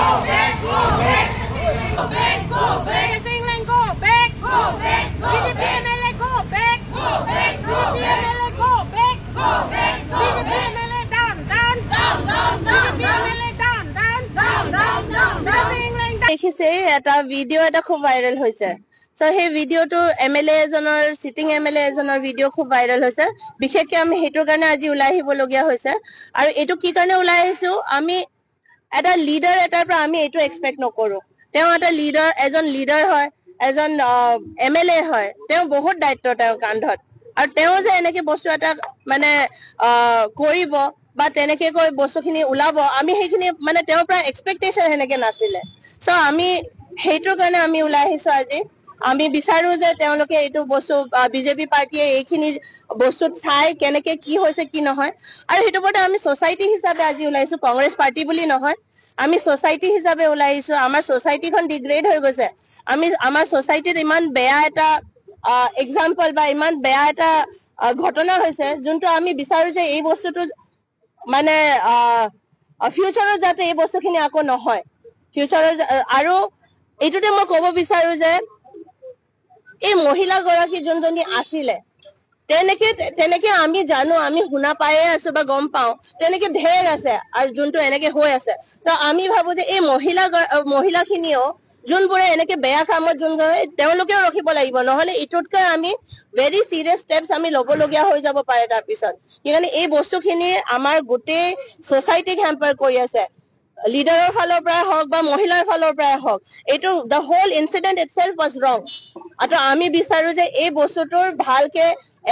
Go back, go back, go back. Singh go back, go back, go BJP MLA go back, go back, go BJP MLA go back, go back, go BJP MLA down, down, down, down, down, BJP MLA down, down, down, down, down, down. দেখিছে, এটা video' এটা খুব viral হৈছে। চ' সেই ভিডিঅ'টো M L এ এজনৰ, cheating M L এ এজনৰ video' খুব ভাইৰেল হৈছে। বিশেষকে আমি সেইটোৰ কাৰণে আজি ওলাই আহিবলগীয়া হৈছে। আৰু এইটো কি কাৰণে ওলাই আহিছো? আমি এটা লিডাৰ এটাৰ পৰা আমি এইটো এক্সপেক্ট নকৰো। তেওঁ এটা লিডাৰ, এজন লিডাৰ হয়, এজন এম এল এ হয়, তেওঁ বহুত দায়িত্ব তেওঁৰ কান্ধত। আৰু তেওঁ যে এনেকে বস্তু এটা মানে কৰিব বা তেনেকে কৈ বস্তুখিনি ওলাব, আমি সেইখিনি মানে তেওঁৰ পৰা এক্সপেক্টেশ্যন সেনেকে নাছিলে। চ' আমি সেইটোৰ কাৰণে আমি ওলাই আহিছো আজি। আমি বিচাৰো যে তেওঁলোকে এইটো বস্তু, বিজেপি পাৰ্টীয়ে এইখিনি বস্তুত চাই কেনেকে কি হৈছে কি নহয়। আৰু সেইটো ওপৰতে আমি ছচাইটি হিচাপে আজি ওলাইছো, কংগ্ৰেছ পাৰ্টি বুলি নহয়, আমি ছচাইটি হিচাপে ওলাই আহিছো। আমাৰ ছচাইটিখন ডিগ্ৰেড হৈ গৈছে। আমি আমাৰ ছচাইটিত ইমান বেয়া এটা এক্সাম্পল বা ইমান বেয়া এটা ঘটনা হৈছে, যোনটো আমি বিচাৰো যে এই বস্তুটো মানে ফিউচাৰত যাতে এই বস্তুখিনি আকৌ নহয় ফিউচাৰৰ। আৰু এইটোতে মই ক'ব বিচাৰো যে এই মহিলাগৰাকী যোনজনী আছিলে, তেনেকে তেনেকে আমি জানো, আমি শুনা পায়ে আছো বা গম পাওঁ, তেনেকে ঢেৰ আছে আৰু যোনটো এনেকে হৈ আছে। তো আমি ভাবো যে এই মহিলাখিনিও যোনবোৰে এনেকে বেয়া কামত যোন, তেওঁলোকেও ৰখিব লাগিব। নহলে এইটোতকৈ আমি ভেৰি চিৰিয়াছ ষ্টেপছ আমি ল'বলগীয়া হৈ যাব পাৰে তাৰপিছত। সেইকাৰণে এই বস্তুখিনি আমাৰ গোটেই ছচাইটিক হেম্পাৰ কৰি আছে, লিডাৰৰ ফালৰ পৰাই হওক বা মহিলাৰ ফালৰ পৰাই হওক। এইটো the whole incident itself was wrong. আৰু আমি বিচাৰো যে এই বস্তুটোৰ ভালকে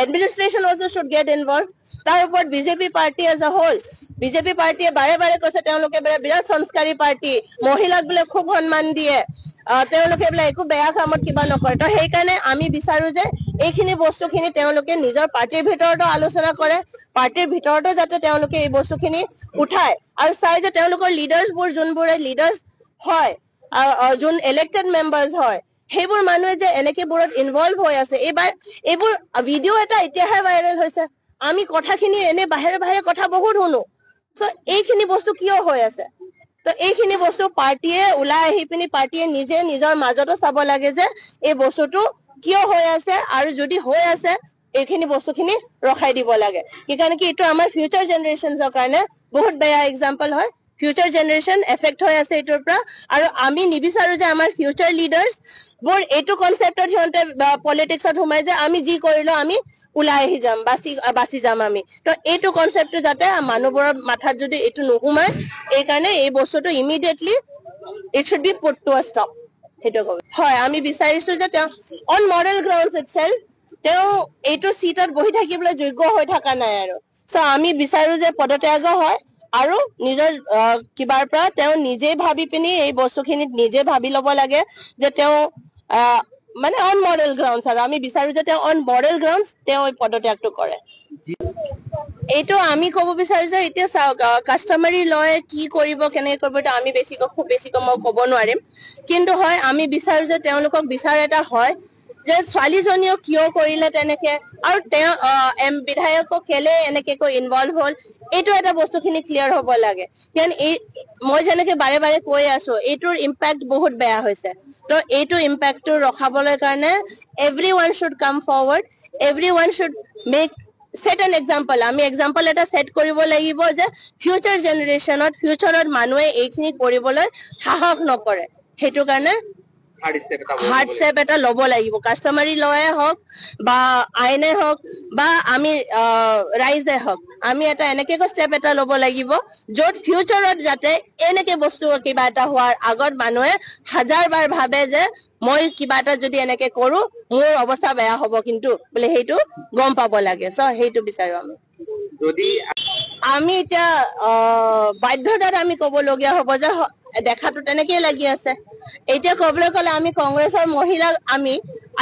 administration also should get involve। তাৰ ওপৰত BJP party as a whole, BJP পাৰ্টীয়ে বাৰে বাৰে কৈছে তেওঁলোকে বোলে বিৰাট সংস্কাৰী পাৰ্টি, মহিলাক বোলে খুব সন্মান দিয়ে, তেওঁলোকে বোলে একো বেয়া কামত কিবা নকৰে। তো সেইকাৰণে আমি বিচাৰো যে এইখিনি বস্তুখিনি তেওঁলোকে নিজৰ পাৰ্টীৰ ভিতৰতো আলোচনা কৰে, পাৰ্টীৰ ভিতৰতো যাতে তেওঁলোকে এই বস্তুখিনি উঠায় আৰু চাই যে তেওঁলোকৰ লিডাৰ্ছবোৰ, যোনবোৰে লিডাৰ্ছ হয়, যোন ইলেক্টেড মেম্বাৰ্ছ হয়, সেইবোৰ মানুহে যে এনেকেবোৰত ইনভলভ হৈ আছে। এইবাৰ এইবোৰ ভিডিঅ' এটা এতিয়াহে ভাইৰেল হৈছে। আমি কথাখিনি এনে বাহিৰে বাহিৰে কথা বহুত শুনো। চ' এইখিনি বস্তু কিয় হৈ আছে? তো এইখিনি বস্তু পাৰ্টীয়ে ওলাই আহি পিনি পাৰ্টীয়ে নিজে নিজৰ মাজতো চাব লাগে যে এই বস্তুটো কিয় হৈ আছে আৰু যদি হৈ আছে এইখিনি বস্তুখিনি ৰখাই দিব লাগে। সেইকাৰণে কি এইটো আমাৰ ফিউচাৰ জেনেৰেশ্যনছৰ কাৰণে বহুত বেয়া এক্সাম্পল হয়। ফিউচাৰ জেনেৰেশ্যন এফেক্ট হৈ আছে এইটোৰ পৰা। আৰু আমি নিবিচাৰো যে আমাৰ ফিউচাৰ লিডাৰ্ছ বোৰ এইটো কনচেপ্টত সিহঁতে পলিটিক্সত সোমাই যে আমি যি কৰিলো আমি ওলাই আহি যাম, বাচি বাচি যাম আমি। তো এইটো কনচেপ্টটো যাতে মানুহবোৰৰ মাথাত যদি এইটো নোসোমায়, এইকাৰণে এই বস্তুটো immediately it should be put to a stop, সেইটো ক'ব হয়। আমি বিচাৰিছো যে তেওঁ অন মৰেল গ্ৰাউণ্ডছ ইটছেল্ফ তেওঁ এইটো চিটত বহি থাকিবলৈ যোগ্য হৈ থকা নাই। আৰু চ' আমি বিচাৰো যে পদত্যাগ হয় আৰু নিজৰ কিবাৰ পৰা তেওঁ নিজে ভাবি পিনি এই বস্তুখিনিত নিজে ভাবি ল'ব লাগে যে তেওঁ মানে অন মৰেল গ্ৰাউণ্ডছ, আৰু আমি বিচাৰো যে তেওঁ অন মৰেল গ্ৰাউণ্ডছ তেওঁ এই পদত্যাগটো কৰে। এইটো আমি ক'ব বিচাৰো যে এতিয়া চাওক, কাষ্টমাৰী লয় কি কৰিব, কেনেকে কৰিব, এইটো আমি বেছিকৈ, খুব বেছিকৈ মই ক'ব নোৱাৰিম। কিন্তু হয়, আমি বিচাৰো যে তেওঁলোকক বিচাৰ এটা হয় যে ছোৱালীজনীও কিয় কৰিলে তেনেকে আৰু তেওঁ বিধায়কক কেলে এনেকে কৈ ইনভলভ হ'ল, এইটো এটা বস্তুখিনি ক্লিয়াৰ হ'ব লাগে। কাৰণ এই মই যেনেকে বাৰে বাৰে কৈ আছো, এইটোৰ ইম্পেক্ট বহুত বেয়া হৈছে। তো এইটো ইম্পেক্টটো ৰখাবলৈ কাৰণে everyone should come forward, everyone should make set an example। আমি এক্সাম্পল এটা ছেট কৰিব লাগিব যে ফিউচাৰ জেনেৰেশ্যনত, ফিউচাৰত মানুহে এইখিনি কৰিবলৈ সাহস নকৰে। সেইটো কাৰণে হাৰ্ড ষ্টেপ এটা হাৰ্ড ষ্টেপ এটা ল'ব লাগিব, কাষ্টমাৰী লয়ে হওক বা আইনে হওক বা আমি ৰাইজে হওক, আমি এটা এনেকে ষ্টেপ এটা ল'ব লাগিব য'ত ফিউচাৰত যাতে এনেকে বস্তু কিবা এটা হোৱাৰ আগত মানুহে হাজাৰ বাৰ ভাবে যে মই কিবা এটা যদি এনেকে কৰো মোৰ অৱস্থা বেয়া হ'ব কিন্তু বোলে, সেইটো গম পাব লাগে। চ' সেইটো বিচাৰো আমি। যদি আমি এতিয়া বাধ্যতাত আমি ক'বলগীয়া হ'ব যে দেখাটো তেনেকেই লাগি আছে। এতিয়া ক'বলৈ গ'লে আমি কংগ্ৰেছৰ মহিলা, আমি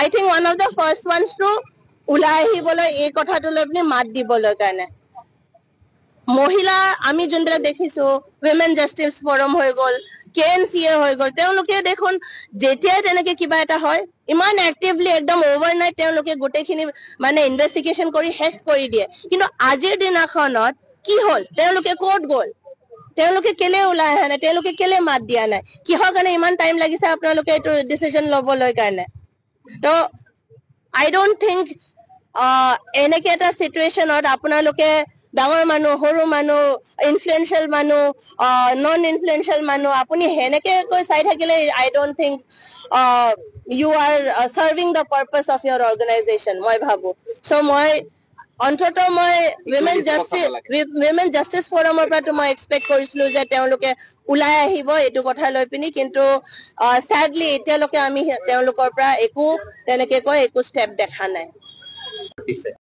I think one of the first ones to ওলাই আহিবলৈ এই কথাটো লৈ পিনি মাত দিবলৈ কাৰণে। মহিলা আমি যোনবিলাক দেখিছো, উইমেন জাষ্টিচ ফৰাম হৈ গ'ল, কে এন চি এ হৈ গ'ল, তেওঁলোকে দেখোন যেতিয়াই তেনেকে কিবা এটা হয় ইমান এক্টিভলি একদম অভাৰনাইট তেওঁলোকে গোটেইখিনি মানে ইনভেষ্টিগেশ্যন কৰি শেষ কৰি দিয়ে। কিন্তু আজিৰ দিনাখনত কি হ'ল? তেওঁলোকে ক'ত গ'ল? তেওঁলোকে কেলে ওলাই অহা নাই? তেওঁলোকে কেলে মাত দিয়া নাই? কিহৰ কাৰণে ইমান টাইম লাগিছে আপোনালোকে এইটো ডিচিশ্যন ল'বলৈ কাৰণে? তো আই don't think এনেকে এটা চিটুৱেশ্যনত আপোনালোকে ডাঙৰ মানুহ, সৰু মানুহ, ইনফ্লুৱেঞ্চিয়েল মানুহ, নন ইনফ্লুৱেঞ্চিয়েল মানুহ, আপুনি সেনেকে কৈ চাই থাকিলে I don't think you are serving the purpose of your organization, মই ভাবো। চ' মই অন্তত মই উইমেন জাষ্টিচ ফৰামৰ পৰাতো মই এক্সপেক্ট কৰিছিলো যে তেওঁলোকে ওলাই আহিব এইটো কথা লৈ পিনি। কিন্তু চেডলি এতিয়ালৈকে আমি তেওঁলোকৰ পৰা একো তেনেকে কৈ একো ষ্টেপ দেখা নাই। দিছে।